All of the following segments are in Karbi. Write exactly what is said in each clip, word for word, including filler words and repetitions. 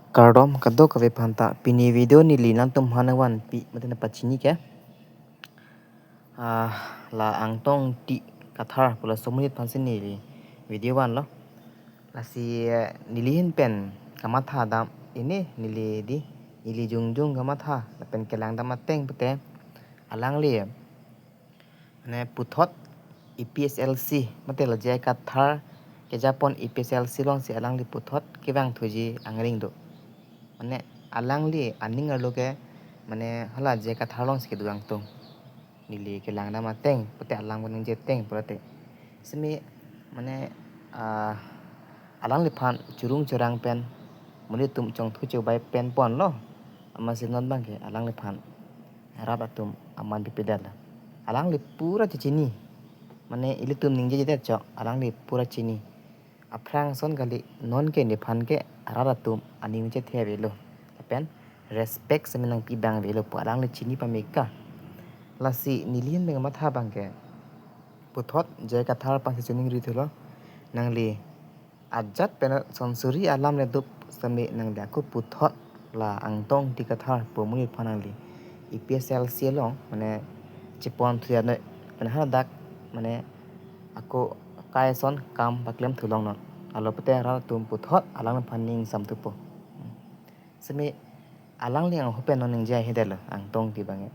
Kardom kadokave aphanta, pini video neli nangtum aphan nangvanpi mate nangpachini ke, ah, la Angtong Engti Kathar pu laso amonit aphansi neli video vanlo. Lasi, eh, neli ahin pen kamatha dam, ini neli di, neli jongjong kamatha lapen kelang dam ateng pute alangli, mane, puthot A P S L C mate la J I Kathar kejapon A P S L C alongsi alangli puthot kevang thuji angring do. Mane, alangli aning arlo ke, mane, hala J I Kathar alongsi kedo angtung. Neli kelang dam ateng pute, alam kaningje ateng pulote. Semi, mane, ah, alangliphan churung churang pen, monit atum chongthu chobai pen ponlo. Amatsi non abangke alangliphan rat atum aman pipedal. Alangli pura chechini. Mane, ilitum ningjejedet chok, alangli pura chini. Aphrang ason kali, non ke nephan ke rat atum aning chethe avelo. Lapen respect semi nangpi abang avelo pu alangli chini pameka. Lasi neli ahin pen kamatha abangke, puthot J I Kathar aphansi choningri thulo. Nangli ajat pen sonsuri alam le dup semi nangli ako puthot la Angtong Engti Kathar pu amonit aphan nangli A P S L C along, mane, chepon thuya noi, mane, hadak, mane, ako kai ason kam paklem thu longnon. Alo pute rat atum puthot alangliphan ning ingsamthupo. Semi alangli angho pen non ningje ahedetlo Angtong Engti abangke.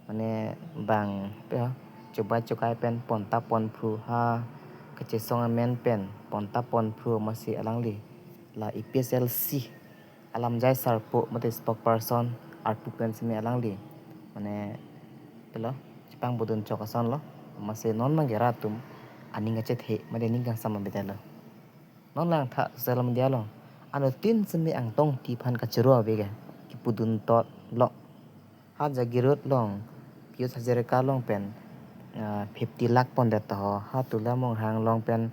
Mane, bang pe ho, chobai chokai pen ponta ponphru, ha kachesong amen pen ponta ponphru, amatsi alangli la A P S L C alam jai sarpo mate spokesperson arpu pen semi alangli, mane, pelo, chepangpudun chok asonlo. Amatsi non abangke rat atum aning kachethe mate ning kangsam abang avelo. Non langtha social media along anuttin semi Angtong Engti aphan kachoro ave ke, kepudun tot lo. Ha Jagiroad along, Piyush Hazarika along pen, ah, fifty lakh pondet to ho. Ha Tuliram Ronghang along pen,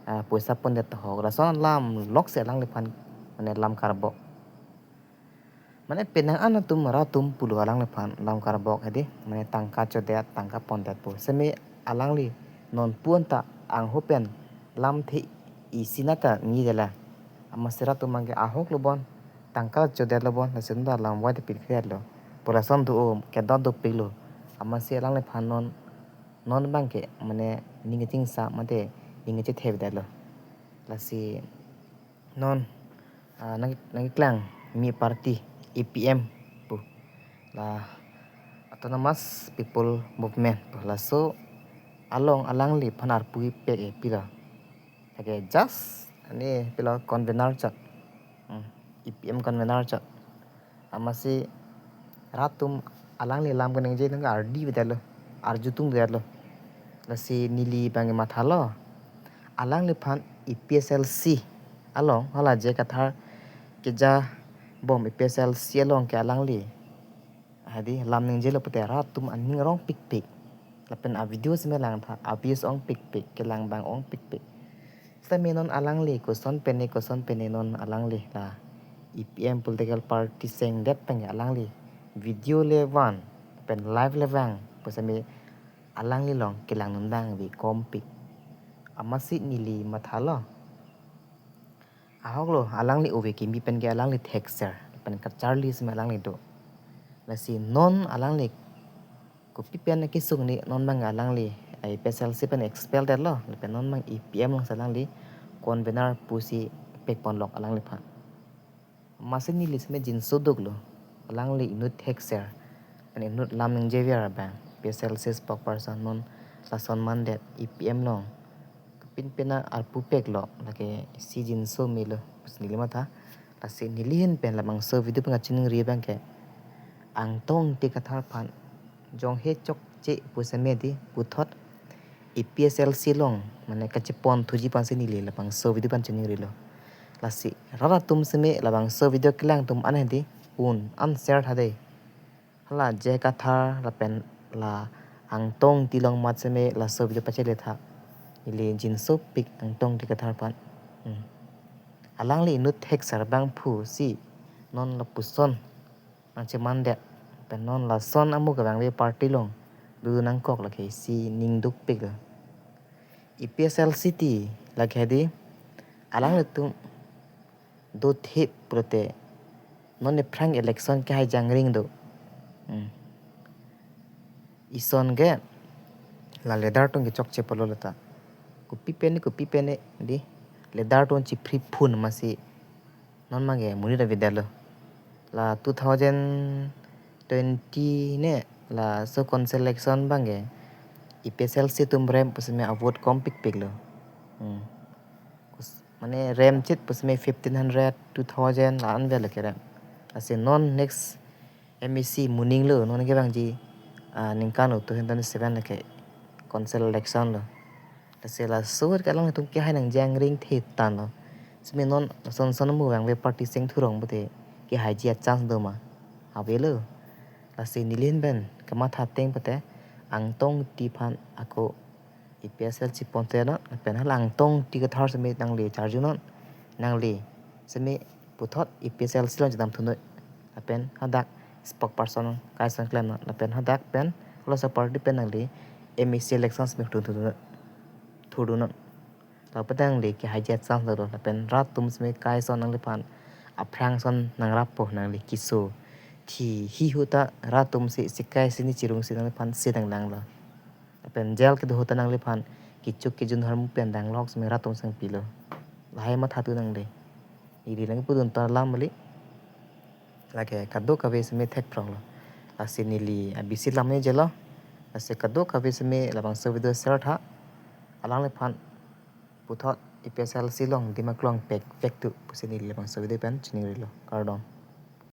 ah, poisa pondet to ho. Lason alam loksi alangliphan, mane, lam karbok. Mane, penang an atum rat atum pulo alangliphan lam karbok hedi, mane, tangka chodet, tangka pondet pu. Semi alangli non pu anta angho pen lamthe isi nata nidela. Amatsi rat atum abangke ahok lo bon, tangka chodet lo bon, lasi nonta lam wai te pilkret lo pu lason do, o kedot dopiklo. Amatsi alangliphan non, non abangke, mane, ning kachingsa mate ning kachethe avedetlo. Lasi non, ah, nang, nangkeklang mi party A P M pu, la Autonomous People Movement pu, laso along alangliphan arpu ipek e pilo. Lake just ani pilo convener chot. Hmm, A P M convener chot. Amatsi rat atum alangli lam kaningje nang ardi avedetlo, arju tungdetlo. Lasi neli abangke mathalo, alangliphan A P S L C along, hala J I Kathar kejabom A P S L C along ke alangli, hadi, lam ningjelo pute rat atum aning arong pikpik. Lapen avideo semi langtha, aviews ongpikpik, kelang abang ongpikpik. Semi non alangli koson pene, koson pene non alangli la A P M political party sengdet pen alangli video le van pen live le vang pu semi alangli along kelang nundang ave kompik. Amatsi neli mathalo, ahok lo, alangli ove kimi pen ke alangli thekser pen kacharli semi alangli do. Lasi non alangli kopi pen kesung ni, non abang alangli A P S L C pen expel detlo, lapen non abang A P M alongsi alangli convener pusi pekponlok alangliphan. Amatsi neli semi jinso duklo, alangli inut thekser, pen inut lam ningjever abang, A P S L C spokesperson non lason mandet, A P M along kepin pena arpu peklo, lake isi jinso melo pusi neli matha. Lasi neli ahin pen labangso video pen kachiningri abangke, Angtong Engti Kathar aphan jonghe chokche pu semi di, puthot A P S L C along, mane, kachepon thuji aphansi neli labangso video pen chiningrilo. Lasi rat atum semi labangso video kelang atum an hedi, un an share tha dei. Hala J I Kathar lapen la Angtong Engti along mat semi laso video pachele tha. Neli jinsopik Angtong Engti Kathar aphan. Hmm. Alangli inut thekser abang pusi non lapuson nangchemandet, pen non lason amu kevangve party along dodun nangkok, lake isi ning dukpik lo. A P S L C ti lake hedi, alanglitum dothip pulote Non aphrang election kehai jangring do. Hmm. Ison ke la leader atum kechokche pulo lata. Kopi pen ne, kopi pen ne, dei. Leader atum chipri phun masi. Non ma ke monit avedetlo. La two thousand twenty ne laso council election abang ke APHLC atum rem pusitame avote kom pikpiklo. Hmm. Kus-, mane rem chit pusitame fifteen hundred, two thousand la-an vel kerem. Lasi non next MAC moninglo, non kevangji, ah, ningkan lo two thousand twenty-seven lake council election lo. Lasi laso ke alanglitum kehai nangjangring the tanglo. Simi non son son mu vangve party seng thurong pute kehaiji achance do ma? Avelo. Lasi neli ahin pen kamatha ateng pute Angtong Engti aphan ako APHLC ponte non, lapen hala Angtong Engti Kathar simi nangli charjunon, nangli simi puthot APHLC along chedam thunon, lapen hadak spokesperson kaison klemnon, lapen hadak pen halaso party pen nangli MAC election simi thurdunon, thurdunon. Lapen nangli kehaiji achance dolo, lapen rat atum simi kaison nangliphan aphrang ason nangrappo, nangli keso thi hihu ta rat atum si sikai sini chirung si nangliphan si nanglanglo. Lapen jail kedo ahut ta nangliphan kechuk kejun ahormu pen danglok simi rat atum sangpilo. Lahai matha thu nangli. Ili nangpudun ta alam kali. Lake kadokave simi thekpronglo. Lasi neli abisi lam ne jelo. Lasi kadokave simi labangso video share tha. Alangliphan puthot APHLC along Dima Khulang pek pek tu pusi neli labangso video pen chiningrilo. Kardom.